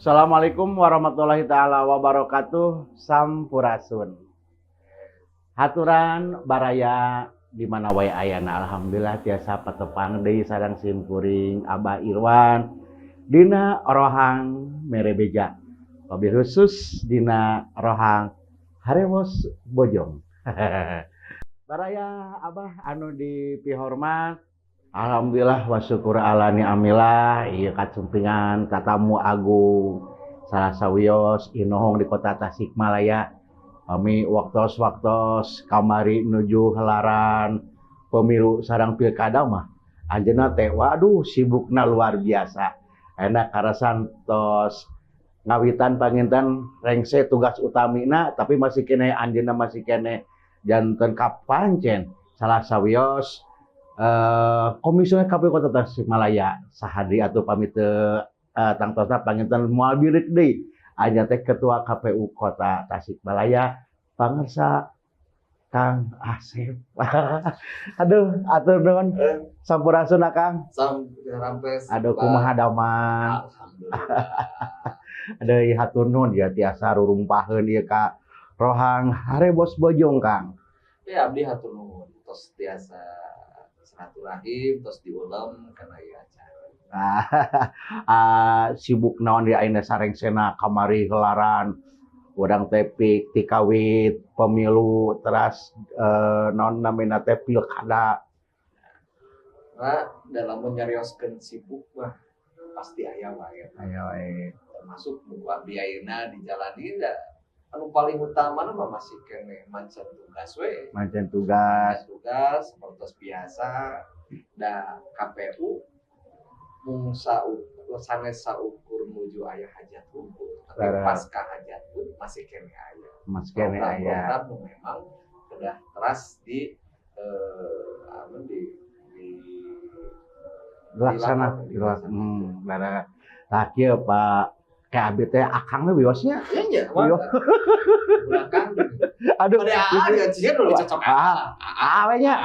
Assalamualaikum warahmatullahi taala wabarakatuh. Sampurasun. Haturan baraya di mana wae ayana, alhamdulillah tiasa patepang deui sareng simkuring Abah Irwan dina Rohang Mere Beja. Wabil khusus dina Rohang Harewos Bojong. Baraya Abah anu dipihormat, alhamdulillah wa syukur ala ni'amillah ieu kasumpingan ka tamu agung salah sawios inohong di Kota Tasikmalaya. Kami waktos-waktos kamari nuju helaran pemilu sareng pilkada mah anjeunna teh, waduh, sibukna luar biasa. Enak karasan tos ngawitan panginten rengse tugas utamina, tapi masih keneh anjeunna masih keneh janten kapancen salah sawios komisioner KPU Kota Tasikmalaya. Saha deui atuh pami teu tangtosna panginten moal bireuk deui, anjeunna teh Ketua KPU Kota Tasikmalaya, pangersa Kang Asep. Aduh, atur nuhun. Sampurasun, Kang. Sampes. Aduh, kumaha damang? Alhamdulillah. Aduh, hatur nuhun ya tiasa rurumpaheun ieu ka Rohang Harebos Bojong, Kang. Ya, abdi hatur nuhun tos tiasa silaturahim, tos diulem kana ieu acara. Ah, sibuk naon di ayeuna sarengsena kamari helaran urang teh pik tikawit pemilu teras naon namina teh pilkada. Nah, dalam menyarioskeun sibuk mah pasti aya wae. Aya wae. Termasuk buku abdi ayeuna dijalani da anu paling utama mah masih keneh mancen tugas we. Mancen tugas. Mancen tugas seperti biasa, da KPU mung sanes saukur nuju aya hajat hungkul, tapi pasca hajat pun masih keneh aya. Masih keneh aya. Program-program nu memang sudah teras di apa di Dilaksana. Dilakukan, dilaksana. Lara. Tah kieu, Pak, kayak abdi teh akang we wiosnya. Iya nya, Iya. belakang. Aduh. Ada ada sih nu cocok. Ah, ah we nya.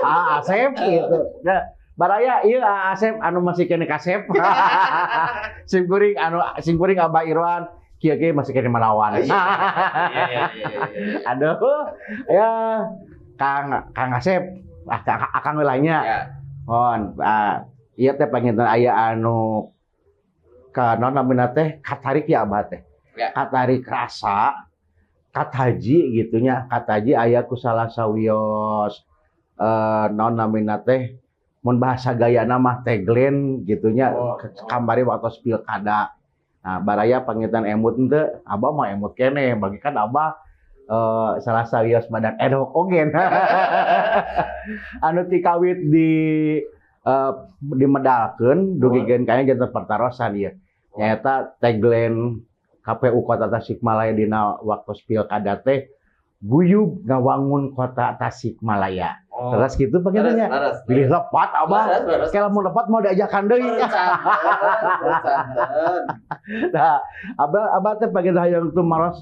Ah, Asep gitu. Nah, baraya ieu ah, Asep anu masih keneh kasep. Sim kuring anu sim kuring Abah Irwan kieu ge masih keneh melawan. Iya. Aduh, ya Kang Kang Asep, ah Kang Akang we lainnya. Ya. Mohon, ah, ieu teh panginten aya anu ka naon namina teh katarik ya Abah teh. Ya. Katarik rasa kataji gitu nya, kataji aya ku salah sawios naon namina teh mun bahasa gayana mah tagline gitu nya kamari waktu pilkada. Nah, baraya panginten emut henteu? Abah mah emut keneh, bagi kan Abah salah sawios badan ad hoc oge. Anu tikawit di dimedalkeun dugikeun kana janten pertarosan ieu. Nyaeta tagline KPU Kota Tasikmalaya dina waktu pilkada teh "Guyub ngawangun Kota Tasikmalaya". Oh. Terus gitu panginten nya. Leres, Pilih lepat Abah. Leres, leres. Kalau mau lepat mau diajakan deui. Bercanten. Nah, abah abah teh panginten hayang tumaros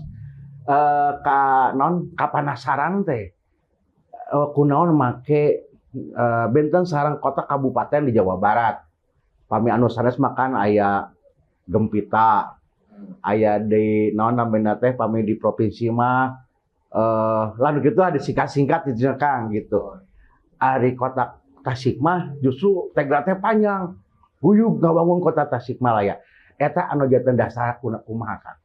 ka non kapanasaran teh. Kunaon make benten sareng kota kabupaten di Jawa Barat? Pami anu sanes makan aya Gempita, aya di naon namina teh pami di provinsi mah lah gitu ada singkat-singkat di Kang gitu. Ari Kota Tasik mah justru tagline teh panjang. "Guyub ngabangun Kota Tasikmalaya." Eta anu janten dasar kumaha, Kang?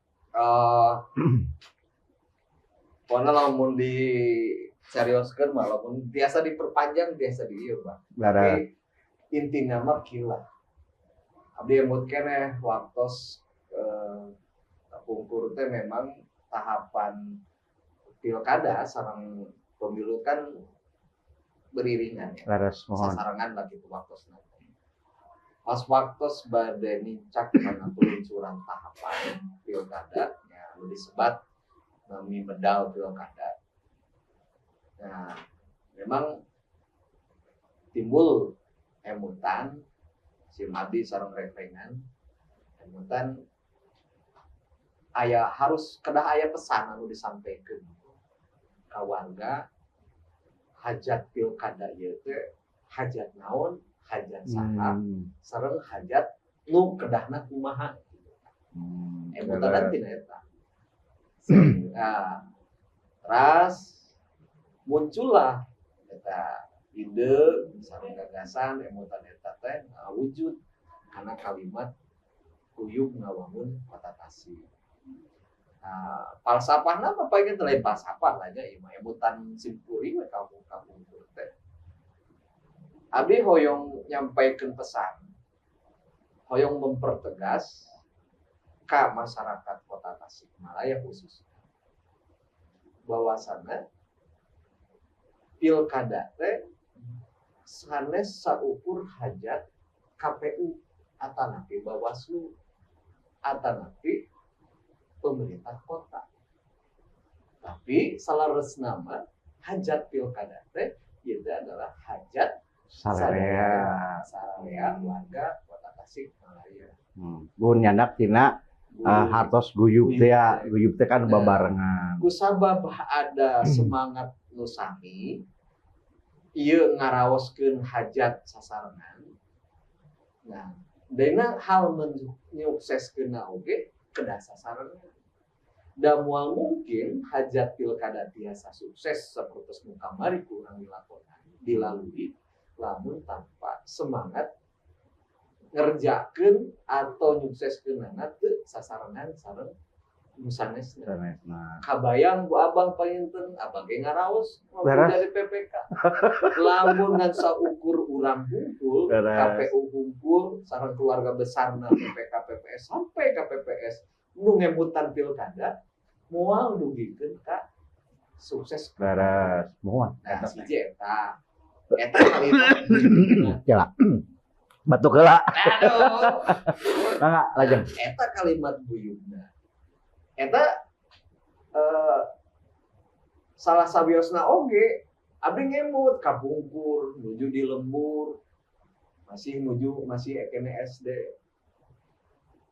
Pokoknya lamun diserioskeun mah, lamun biasa diperpanjang biasa di ieu, Bang. Lara. Tapi intina mah kieu lah. Abdi emut keneh waktos pungkur teh memang tahapan pilkada sareng pemilu kan beriringan ya. Leres, mohon. Sasarengan lah gitu waktosna. Pas waktos bade nincak kana peluncuran tahapan pilkada ya, nu disebat nami medal pilkada. Nah, memang timbul emutan si abdi sareng rengrengan emutan aya harus kedah aya pesan anu disampaikan ka warga, hajat pilkada ieu teh hajat naon, hajat saha, sareng hajat nu kedahna kumaha gitu. Emutan tina eta. Nah, teras muncullah eta ide sareng gagasan emutan eta teh ngawujud karena kalimat guyub ngawangun Kota Tasik. Nah, falsafahna apa pengen lain falsafah lah nya, ieu mah emutan simkuring we kapungkur teh. Abdi hoyong nyampaikan pesan, hoyong mempertegas ka masyarakat Kota Tasikmalaya khususnya bahwasana pilkada teh sanes saukur hajat KPU atanapi Bawaslu atanapi pemerintah kota. Tapi saleresna mah hajat pilkada teh itu adalah hajat Sararea. Sararea warga Kota Tasikmalaya. Gun nyandak tina hartos guyub teh ya, guyub teh kan Nah. babarengan. Kusabab ada semangat nu sami ieu ngaraoskeun hajat sasarengan. Nah, dena hal menyukseskeunna oge kedah sasarengan. Da moal mungkin hajat pilkada tiasa sukses seperti nu kamari ku urang dilakonan, dilalui, lamun tanpa semangat ngerjakeun atau nyukseskeunana teu sasarengan sareng nu sanesna. Sanesna. Kabayang ku abah panginten, abah ge ngaraos ngobrol dari PPK. Lamun ngan saukur urang kumpul, KPU kumpul sareng keluarga besarna PPK PPS sampai KPPS nu ngemutan pilkada, moal dugikeun ka sukses. Leres. Mohon. Nah, siji eta. Eta kalimat. Kela. Batuk heula. Aduh. Mangga lajeng. Eta kalimat guyubna. Eta salah sawiosna oge abdi ngemut kapungkur nuju di lembur, masih nuju masih ekene SD,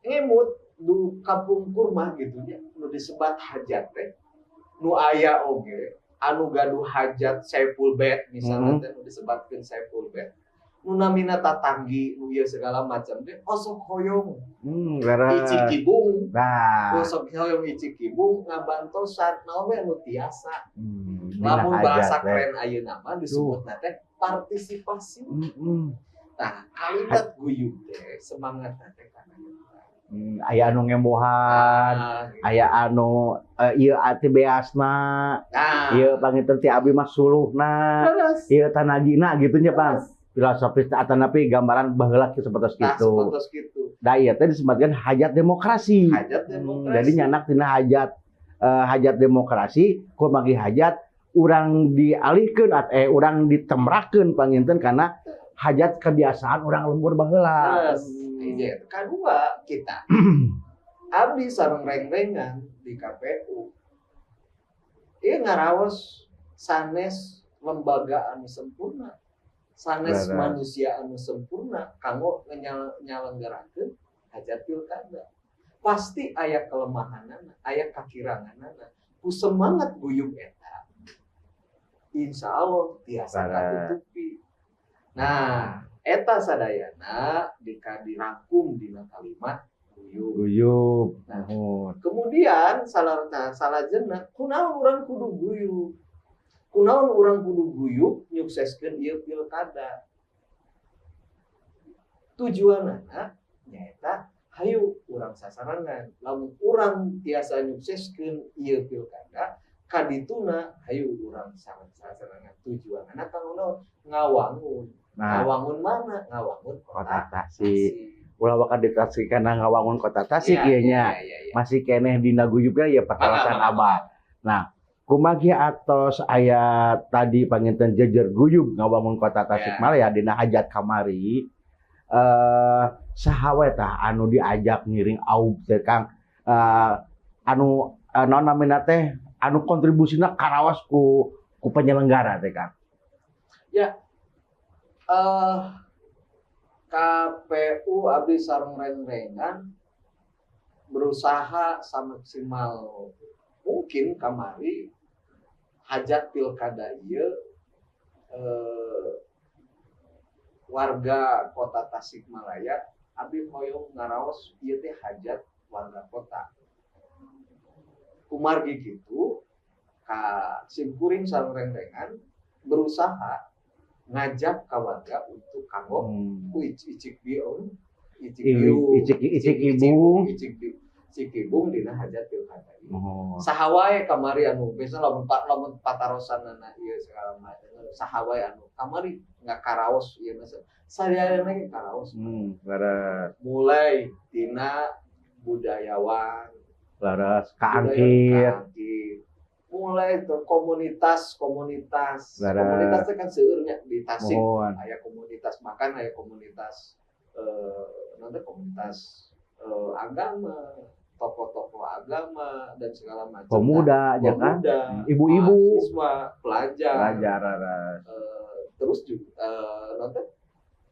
ngemut du kapungkur mah gitu nya, nu disebat hajat teh nu aya oge anu gaduh hajat saiful bed misalnya teh, nu disebatkeun saiful bed, nu namina tatanggi, nu ieu segala macam teh osok hoyong Leres. Icikibung. Nah. Osok hoyong icikibung ngabantosan naon we anu tiasa. Dina Lamun hajat bahasa teh. Keren ayeuna mah disebutna teh partisipasi. Nah, kalimat guyub teh semangat teh kana eta. Aya anu ngembohan, Nah, gitu. Aya anu ieu ati beasna, ieu panginten ti abi mah suluhna, ieu tanagina gitu nya, Bang. Filosofis atanapi gambaran baheula kieu sapertos Nah, kitu. sapertos kitu. Da ieu teh disebutkan hajat demokrasi. Hajat demokrasi. Jadi nyanak tina hajat demokrasi, kumargi hajat urang dialihkeun urang ditemrakeun panginten karena hajat kebiasaan urang lembur baheula. Terus, iya, kedua kita abdi sareng reng-rengan di KPU ieu ngaraos sanes lembaga anu sempurna, sanes manusia anu sempurna kanggo nyalenggarakeun hajat pilkada. Pasti aya kelemahanana, aya kakiranganana. Ku semangat guyub eta insya Allah tiasa katutupi. Nah, eta sadayana dika dirangkum dina kalimat guyub. Guyub. Nah, Nuhun. Kemudian salah, nah, salajengna kunaon urang kudu guyub? Kunaon urang kudu guyub nyukseskeun ieu pilkada? Tujuanana nyaeta hayu urang sasarengan. Lamun urang tiasa nyukseskeun ieu pilkada, kadituna hayu urang sasarengan. Tujuanana kanggo naon? Ngawangun. Nah, Ngawangun mana? Ngawangun Kota Kota Tasik. Tasik. Ulah waka di Tasik karena ngawangun Kota Tasik ieu nya. Iya. Masih keneh dina guyubna ya patarosan Mangga, mangga. abah. Nah, kumargi atos aya tadi panginten jejer guyub ngawangun Kota Tasikmalaya dina hajat kamari, saha we tah anu diajak ngiring aub teh, Kang, anu naon namina teh, anu kontribusina karaos ku penyelenggara teh, Kang? Ya. KPU abdi sareng reng-rengan berusaha samaksimal mungkin kamari hajat pilkada ieu, warga Kota Tasikmalaya, abdi hoyong ngaraos ieu teh hajat warga kota. Kumargi gitu ka simkuring sareng rengrengan berusaha ngajak ka warga untuk kanggo ku icik biung, icik biung, Icik icik ibung. Icik icik ibung dina hajat pilkada ieu. Oh. Saha wae kamari anu biasa lamun patarosanana ieu segala macam, saha wae anu kamari ngakaraos ieu mah, sadayana ge karaos. Leres. Mulai tina budayawan, Leres, budaya kaangkir. Kaangkir. Mulai ke komunitas komunitas. Komunitas teh kan seueur nya di Tasik. Aya komunitas makan, aya komunitas nanti komunitas agama, tokoh-tokoh agama, dan segala macam. Pemuda, ya kan? Pemuda, Ibu-ibu. Mahasiswa, pelajar, Pelajar, leres. Terus juga nanti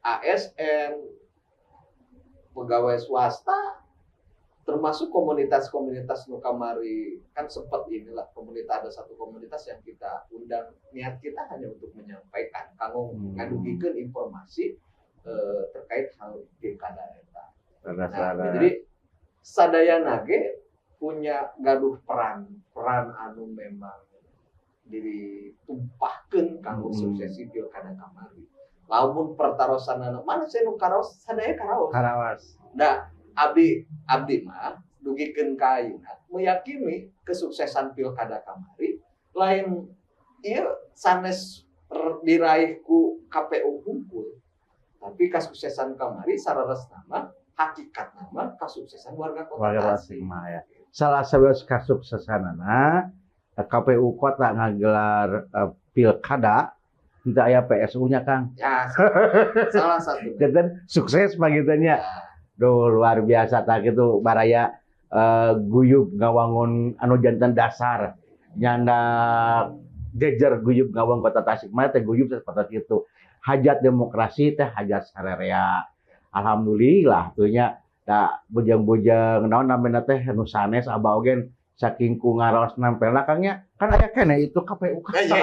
ASN, pegawai swasta, termasuk komunitas-komunitas nu kamari kan sempat inilah komunitas, ada satu komunitas yang kita undang, niat kita hanya untuk menyampaikan kanggo ngadugikeun informasi terkait hal pilkada eta. Nah, jadi sadayana ge punya gaduh peran peran anu memang ditumpahkeun kanggo suksesi pilkada kamari. Lamun pertarosanana mana saya nu karaos, sadaya karaos. Karaos. Nah, abdi abdi mah dugikeun ka ayeuna meyakini kesuksesan pilkada kamari lain ieu sanes diraih ku KPU hungkul, tapi kesuksesan kamari saleresna mah, hakikatna mah kesuksesan warga kota Warga Tasik. Tasikmalaya. Salah satu kasuksesanana KPU kota ngagelar pilkada henteu aya PSU-nya, Kang. Ya, salah satu. Janten sukses pagitanya. Duh, luar biasa tah kitu baraya guyub ngawangun anu janten dasar nyandak jejer guyub ngawangun kota Tasikmalaya teh guyub seperti itu. Hajat demokrasi teh hajat sarerea. Alhamdulillah tuh nya da bujang-bujang naon namina teh nu sanes abah oge saking ku ngaraos nempelna, Kang, nya kan aya keneh itu KPU. Ya.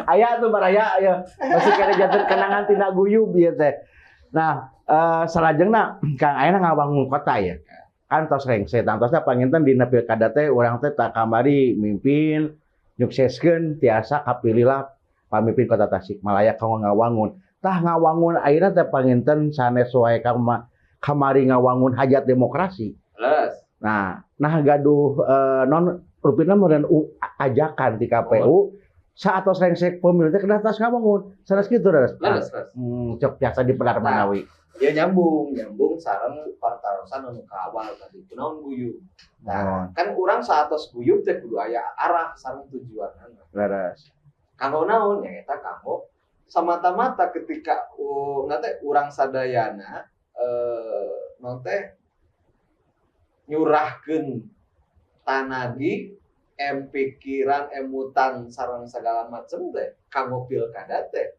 Aya tuh baraya aya masih keneh janten kenangan tina guyub ieu teh. Nah, salajengna, Kang, ayeuna ngawangun kota ya. Kan tos rengse, tangtosna panginten dina pilkada teh urang teh tak kamari mimpin nyukseskeun tiasa kapilihlah pamimpin kota Tasikmalaya kanggo ngawangun. Tah, ngawangun ayeuna teh panginten sanes wae kamari ngawangun hajat demokrasi. Les. Nah, nah gaduh non rupina meureun ajakan ti KPU saat tos rengsek pemilu teh kedah tos ngawangun. Sanes kitu, leres? Leres, leres. Cok biasa di Pedar Nah, Manawi. Ya, nyambung, nyambung sareng partarosan anu ka awal tadi. Kunaon guyub? Nah, kan urang saatos guyub teh kudu aya arah sareng tujuanana. Kanggo naon? Ya eta kanggo semata-mata ketika nanti urang sadayana naon teh nyurahkeun tanagi, pikiran, emutan sareng segala macem teh kanggo pilkada teh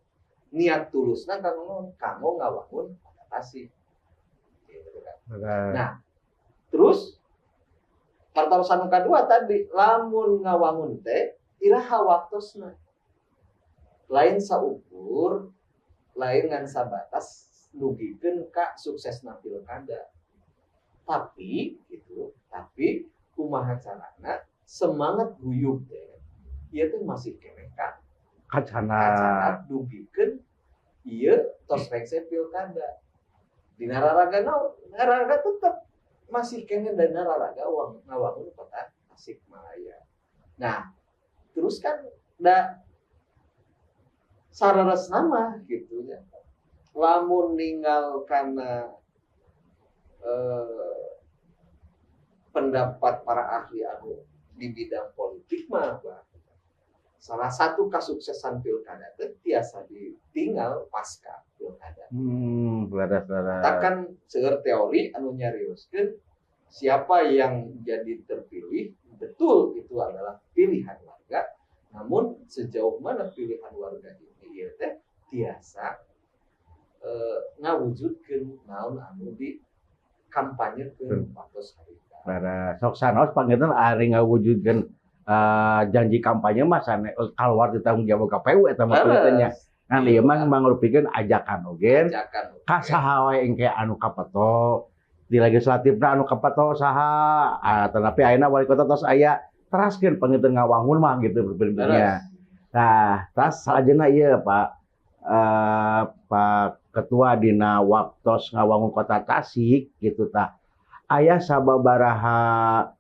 niat tulusna kanggo naon? Kanggo ngawangun kota Tasik. Gitu kan. Nah, terus partarosan nu kadua tadi, lamun ngawangun teh iraha waktosna? Lain saukur, lain ngan sabatas dugikeun ka suksesna pilkada. Tapi gitu, tapi kumaha carana semangat guyub teh ieu teh masih keneh ka Kacana. Kacana dugikeun ieu tos rengse pilkada. Dina raraga naon? Raraga tetep masih keneh dina raraga ngawangun kota Tasikmalaya. Nah, terus kan da saleresna mah gitu ya. Lamun ninggal kana pendapat para ahli anu di bidang politik mah, Pak, salah satu kesuksesan pilkada teh tiasa ditinggal pasca pilkada. Leres, leres. Kan seueur teori anu nyarioskeun siapa yang jadi terpilih, betul itu adalah pilihan warga, namun sejauh mana pilihan warga ini ieu teh tiasa ngawujudkeun naon anu di kampanyekeun waktu harita. Leres. Sok sanaos panginten ari ngawujudkeun janji kampanye mah sane keluar di tanggung jawab KPU eta mah nya. Ngan ieu mah mangrupikeun ajakan oge Ajakan oge. Ka saha wae engke anu kapeto. Di legislatifna anu kapato saha, ah, tetapi ayeuna wali kota tos aya teraskeun panginten ngawangun mah gitu berpindah. Nah, tas salajengna ieu Pak, Pak Ketua, dina waktos ngawangun Kota Tasik gitu tah. Aya sababaraha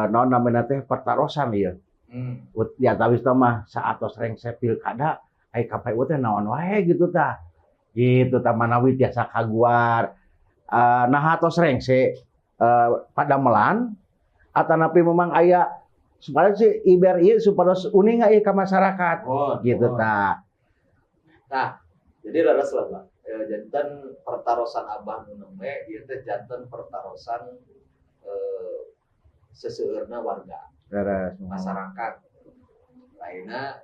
naon namina teh pertarosan ieu. Ya tawis mah saatos rengse pilkada ai KPU teh naon wae gitu tah. Gitu tah manawi tiasa kaguar. Nah, atos rengse padamelan atanapi memang aya supaya si iber ieu supados uninga ieu ka masyarakat gitu tah. Nah, jadi leres lah, Pak. Janten pertarosan Abah nu nembe ieu teh janten pertarosan seseueurna warga, masyarakat. Lainna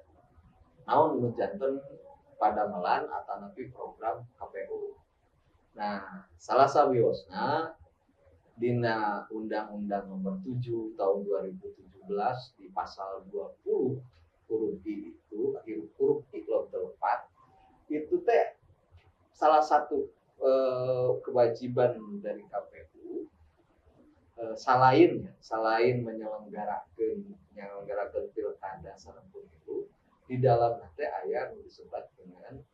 naon nu janten padamelan atanapi program KPU. Nah, salah sawiosna dina Undang-Undang Nomor 7 Tahun 2017 di pasal 20 huruf I itu, huruf I lo tepat, itu teh salah satu kewajiban dari KPU selain menyelenggarakan menyelenggarakan pilkada sareng pemilu, di dalam nanti aya nu disebut dengan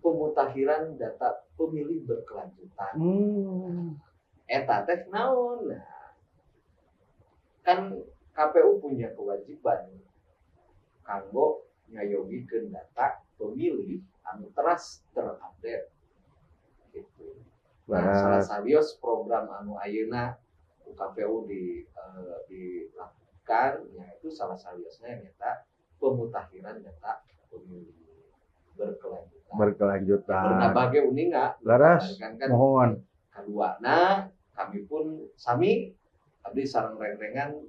pemutahiran data pemilih berkelanjutan. Eta teh naon? Nah, kan KPU punya kewajiban kanggo ngayogikeun data pemilih anu teras terupdate gitu. Nah, salah sawios program anu ayeuna ku KPU dilakukan yaitu salah sawiosna nyata pemutahiran data pemilih berkelanjutan. Berkelanjutan. Berbagai uninga. Kan Mohon. Kedua, nah kami pun sami abdi sareng reng-rengan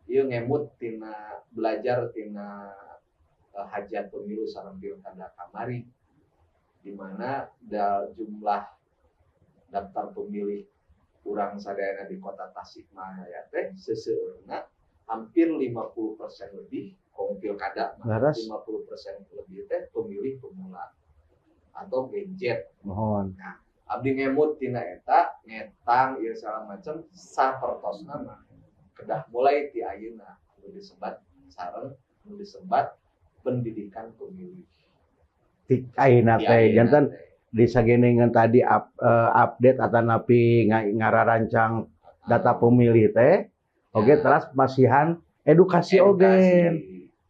ieu ngemut tina belajar tina hajat pemilu sareng pilkada kamari, di mana jumlah daftar pemilih urang sadayana di Kota Tasikmalaya teh seseueurna hampir 50% lebih, komo pilkada mah 50% lebih teh pemilih pemula atau Gen Z. Mohon. Abdi ngemut tina eta ngetang ieu segala macam, sapertosna mah kedah mulai ti ayeuna anu disebat sareng anu disebat pendidikan pemilih. Ti ayeuna Ti teh ayeuna janten teh. Disageningan tadi update atanapi ngararancang data pemilih teh oge teras masihan edukasi oge.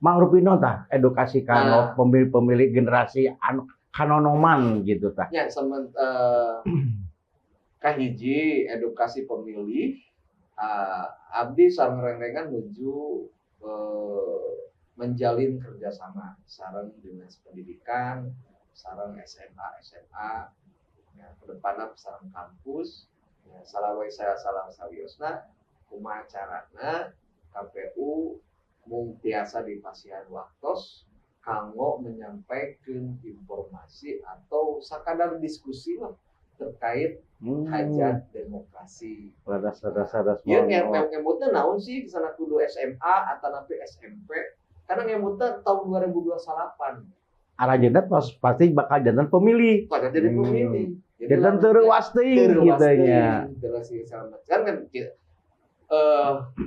Mang Rupino tah edukasi kanu pemilih-pemilih generasi anu kanonoman gitu tah. Ya, kahiji edukasi pemilih, abdi sareng reng-rengan nuju menjalin kerjasama sareng dinas pendidikan, sareng SMA SMA, ya, kedepanna sareng kampus, ya, salawai saya salah sawiosna, kumaha carana KPU mung tiasa dipasihan waktos kanggo menyampaikan informasi atau sakadar diskusi lah terkait hajat demokrasi. Leres, leres, leres. Ieu Mohon. ngemutna naon sih sana kudu SMA atau napi SMP? Karena ngemutna tahun 2028. Aranjeunna tos pasti bakal janten pemilih. Pada jadi pemilih. Jadi Janten lamun teu reuas teuing gitu nya. Terus segala macam. Kan kan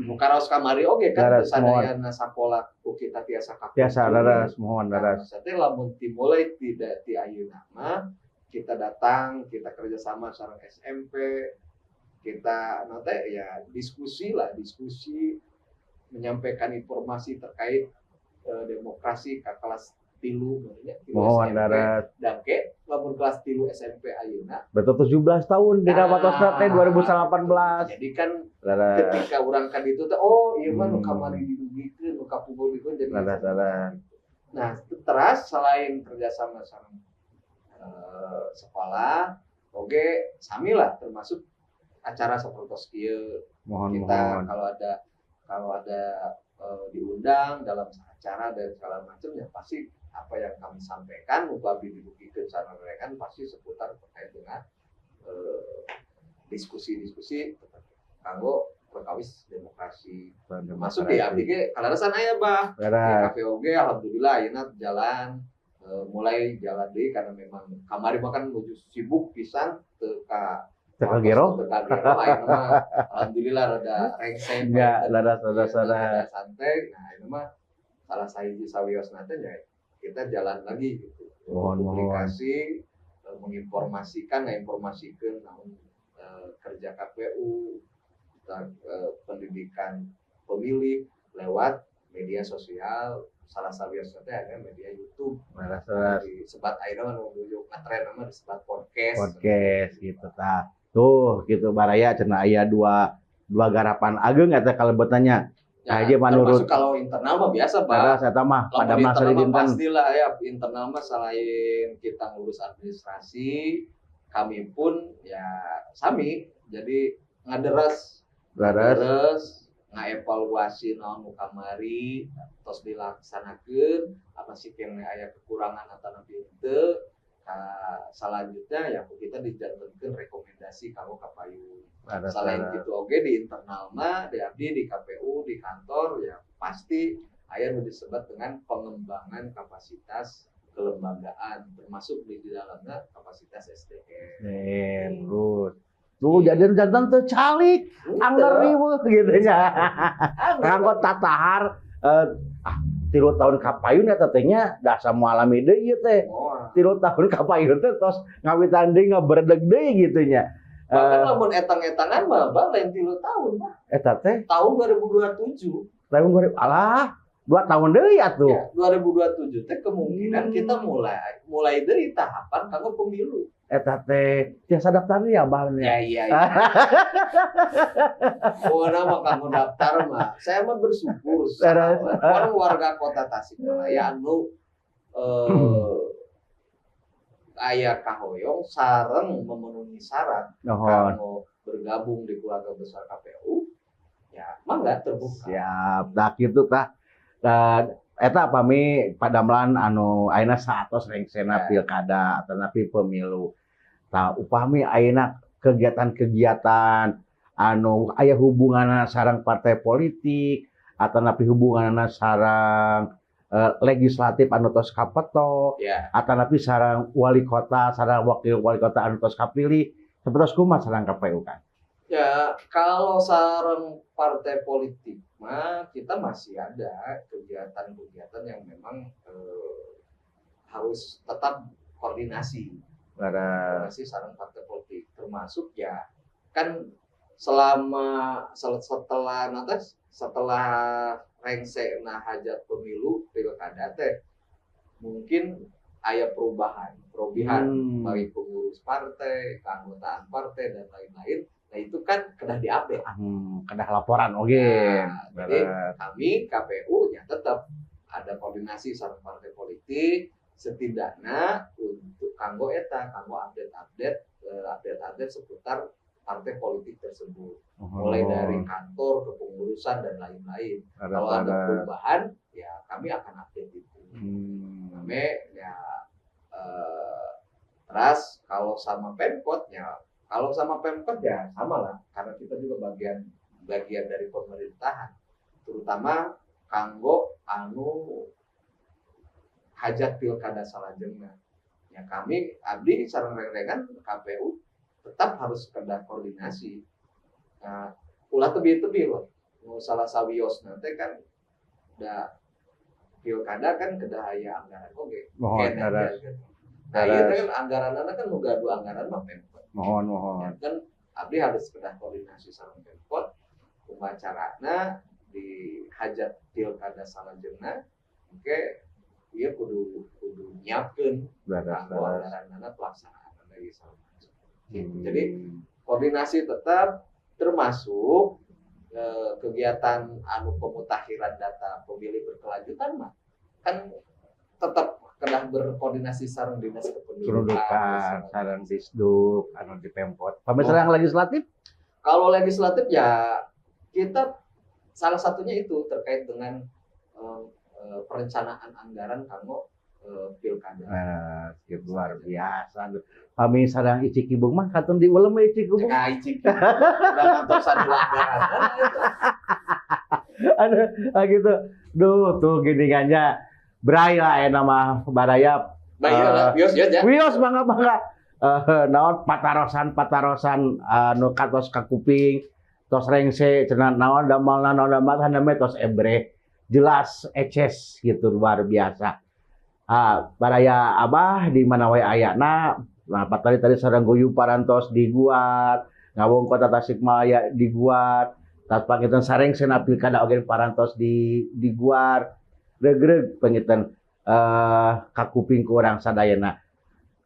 nu karaos kamari oge kan sadayana sakola ku kita tiasa kakunjung. Tiasa, leres, mohon, Nah, leres. maksudnya lamun dimulai tidak di ayeuna mah kita datang, kita kerjasama sareng SMP, kita nanti ya diskusi lah, diskusi menyampaikan informasi terkait demokrasi ke kelas 3 maksudnya, 3 Mohon, SMP. leres. Dan ke lamun kelas 3 SMP ayeuna Betul 17 tahun dina Nah, watosna teh 2018. Jadi kan Leres. Ketika urang kan itu teh oh iya mah nu kamari didugikeun, nu kapungkur didugikeun jadi Leres, leres. Nah, teras selain kerjasama sama sekolah, oke, sami lah termasuk acara seperti kieu Mohon, kita mohon. kalau ada diundang dalam acara dan segala macam ya pasti apa yang kami sampaikan upami didugikeun sareng rekan pasti seputar terkait dengan diskusi-diskusi kanggo perkawis demokrasi. Masuk di abdi ge kaleresan aya bah. Di Leres. KPU ge alhamdulillah ayeuna jalan Mulai jalan deui karena memang kamari mah kan nuju sibuk pisan teu ka Teu kagero? Teu kagero, ayeuna mah alhamdulillah rada rengse. Ya, rada rada rada rada. Santai. Nah, ini mah salah sahiji sawiosna teh nya kita jalan lagi gitu. Mohon, mohon. Publikasi, menginformasikan, ngainformasikeun naon kerja KPU, tentang pendidikan pemilih lewat media sosial. Salah sawiosna teh ada media YouTube. Leres leres. Disebat ayeuna mah nu nuju ngetren mah disebat podcast. Podcast gitu tah. Tuh gitu, baraya, cenah aya dua dua garapan ageung eta kalebetannya. Ya, Nah, ieu manurut termasuk kalau internal mah biasa, Pak. Leres, eta mah Lamun pada masa internal mah dinten. Pastilah ya, internal mah selain kita ngurus administrasi, kami pun ya sami, jadi ngaderes, ngaderes, ngaevaluasi naon nu kamari tos dilaksanakeun, apa sih yang aya kekurangan atau nanti henteu. Selanjutnya ya ku kita dijantenkeun rekomendasi kanggo kapayun. Selain gitu oge di internal mah, di abdi di KPU di kantor ya pasti aya nu disebut dengan pengembangan kapasitas kelembagaan, termasuk di dalamnya kapasitas SDM. Terus. Tuh jadi janten teu calik, angger riweuh gitu nya. Kanggo tatahar 3 tahun kapayun eta teh nya da moal lami deui ieu teh. Oh. 3 tahun kapayun teh tos ngawitan deui ngabredeg deui gitu nya. Bahkan lamun etang-etangan mah, Bah, lain 3 tahun mah. Eta teh Tahun 2027. Tahun 2000, alah, 2 tahun deui atuh. Ya, 2027 teh kemungkinan kita mulai mulai dari tahapan kanggo pemilu. Eta teh tiasa daftar ya, Bah? Ya iya. Oh, nama kamu daftar mah. Saya mah bersyukur. Orang warga Kota Tasikmalaya anu aya kahoyong sareng memenuhi syarat kanggo bergabung di keluarga besar KPU, ya mangga, terbuka. Siap. Tah kitu tah. Dan eta pami padamelan anu ayeuna saatos rengsena pilkada atanapi pemilu. Tah, upami ayeuna kegiatan-kegiatan anu aya hubunganna sareng partai politik atanapi hubunganna sareng legislatif anu tos kapeto atanapi sareng wali kota sareng wakil wali kota anu tos kapilih, sapertos kumaha sareng KPU kan? Ya, kalau sareng partai politik mah kita masih ada kegiatan-kegiatan yang memang harus tetap koordinasi. Koordinasi sareng partai politik, termasuk ya kan selama setelah nanti setelah rengse nah hajat pemilu pilkada teh mungkin aya perubahan perubahan bagi pengurus partai, keanggotaan partai, dan lain-lain. Nah, itu kan kedah diupdate. Kedah laporan oge. Nah, jadi kami KPU ya tetap ada koordinasi sama partai politik, setidaknya untuk kanggo eta kanggo update-update update-update seputar partai politik tersebut, mulai dari kantor, kepengurusan, dan lain-lain. Kalau ada perubahan ya kami akan update itu. Kami ya terus kalau sama Pemkot ya, kalau sama Pemkot ya sama lah, karena kita juga bagian bagian dari pemerintahan, terutama kanggo anu hajat pilkada salajengna ya kami abdi sareng reng-rengan KPU tetap harus kedah koordinasi. Nah, ulah tebih-tebih loh nu salah sawios nanti kan da pilkada kan kedah aya anggaran oge. Mohon, Kena gitu. Nah, iya kan anggaran kan nu gaduh anggaran mah Pemkot. Mohon, mohon. Ya, kan abdi harus kedah koordinasi sama Pemkot kumaha carana di hajat pilkada salajengna, oke, ieu kudu kudu nyiapkeun kanggo anggaranana pelaksanaan lagi sama gitu. Jadi koordinasi tetap, termasuk kegiatan anu pemutakhiran data pemilih berkelanjutan mah kan tetap kedah berkoordinasi sareng dinas kependudukan. Kependudukan, sareng Disduk anu di Pemkot. Pami sareng legislatif? Kalau legislatif ya kita salah satunya itu terkait dengan perencanaan anggaran kanggo pilkada. Nah, gitu, luar biasa. Pami sareng Icikibung mah kantun diulem we Icikibung. Nah, Icik udah kantor satu anggaran. Aduh, ah, gitu. Duh, tuh gini kan. Bray lah, nama baraya. Baik lah, wios ya. Wios, mangga mangga. Naon patarosan patarosan anu katos kakuping tos rengse cenah, naon damalna, naon damal handame tos ebreh jelas eces gitu, luar biasa. Ah, baraya Abah di mana wae ayana. Nah, tadi tadi sareng guyub parantos diguat ngawong Kota Tasikmalaya diguat, tas panginten sareng sena pilkada oge parantos di diguar regreg panginten kakuping ku urang sadayana.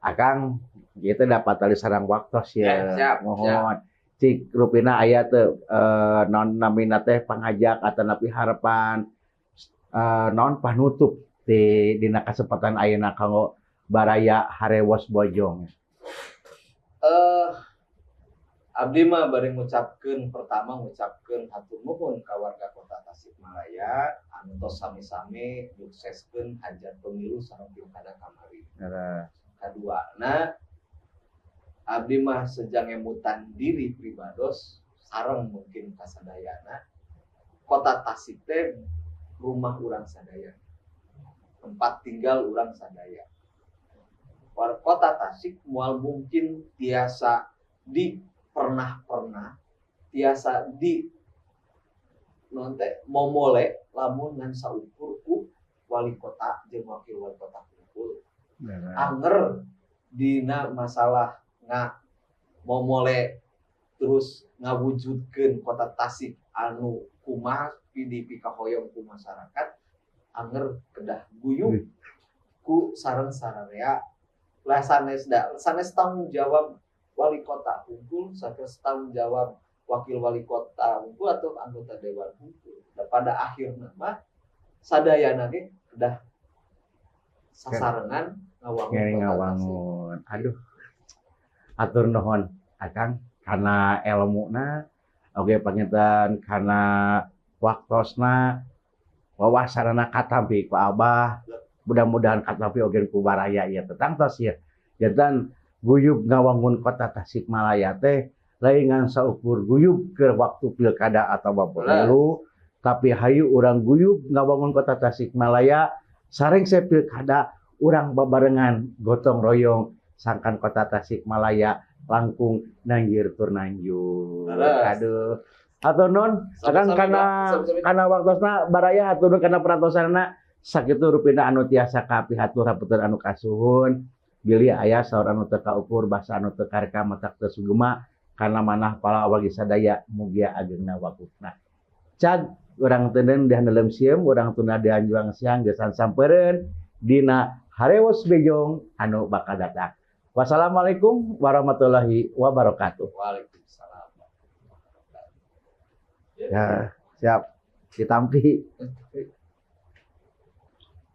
Akang gitu dapat tali sarang waktos ya. Ya, siap. Mohon cik rupina aya teu naon namina teh pangajak atau napi harapan naon panutup di dina kesempatan ayeuna kanggo baraya Harewos Bojong? Abdi mah bari ngucapkeun, pertama ngucapkeun hatur nuhun ka warga Kota Tasikmalaya anu tos sami-sami nyukseskeun hajat pemilu sareng pilkada kamari. Kaduana, abdi mah sejang ngemutan diri pribados sareng mungkin kasadayana, Kota Tasik teh rumah urang sadaya, tempat tinggal urang sadaya. Warga Kota Tasik moal mungkin tiasa di pernah-pernah tiasa di naon teh momole lamun ngan saukur ku wali kota jeung wakil wali kota kumpul. Anger dina masalah nga momole terus ngawujudkeun Kota Tasik anu kumaha dipikahoyong ku masyarakat, anger kedah guyub ku sareng sararea lah. Sanes da sanes tanggung jawab wali kota hungkul, sanes tanggung jawab wakil wali kota hungkul atau anggota dewan hungkul. Da pada akhirnya mah sadayana ge kedah sasarengan ngawangun Ngeri Kota Tasik. Ngawangun. Aduh. Atur nuhun Akang karena elmuna oge panginten karena waktosna, wawasanana katampi ku Abah. Mudah-mudahan katampi oge ku baraya ieu tentang tos ya. Janten guyub ngawangun Kota Tasikmalaya teh lain ngan saukur guyub ke waktu pilkada atau pemilu, tapi hayu urang guyub ngawangun Kota Tasikmalaya sareng pilkada, urang babarengan gotong royong sangkan Kota Tasikmalaya langkung nanjir tur nanjur. Leres. Aduh. Hatur nuhun Akang Sami-sami, kana Pak. Sami-sami. Kana waktosna baraya, hatur nuhun kana perantosana. Sakitu rupina anu tiasa kapihatur, hapunten anu kasuhun bilih aya saur anu teu kaukur, basa anu teu kareka, matak teu sugema kana manah pala wargi sadaya, mugia agengna wakufna. Cag urang teuneun di handelem sieum, urang tunda di hanjuang siang, geus sampereun dina Harewos Bejong anu bakal datang. Wassalamualaikum warahmatullahi wabarakatuh. Waalaikumsalam. Ya, siap. Ditampi.